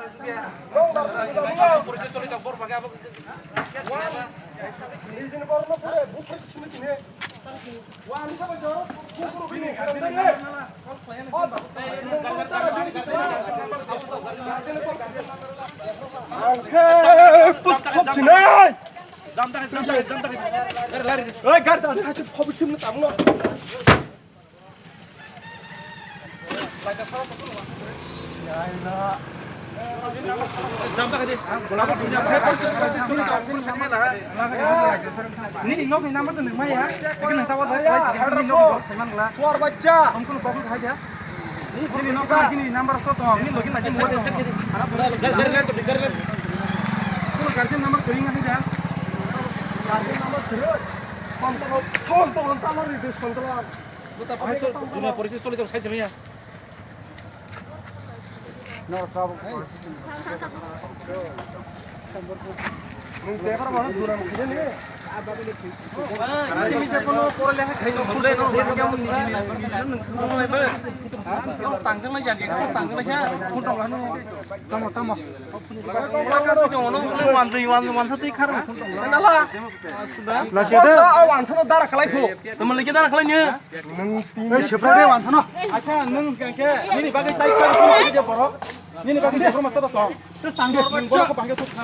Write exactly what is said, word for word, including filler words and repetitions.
Ang khe push khop sinai. Oi, gar da, ha chu khop khim na tamo. Nini nok ni number to nung maya, nini nok ni number to nung maya, nini nok ni number to nung maya. Suar bachcha. Nini nok ni number to to, nini login lagi mo. Kono guardian number to ring ani da. Guardian number to. Sontolo, sontolo, sontolo, sontolo. Dunia polisi soli to sai se maya. Tamo, tamo. Lasi ada. Tamo lagi dah kalian ya. Nung tin. Eh, separate wansano. Acha, nung khe, khe, nini bagwi tai kar phone khe borok. Nini bagwi separate ma toro tong. Te sangge, nung borok ko bangge thuk kha.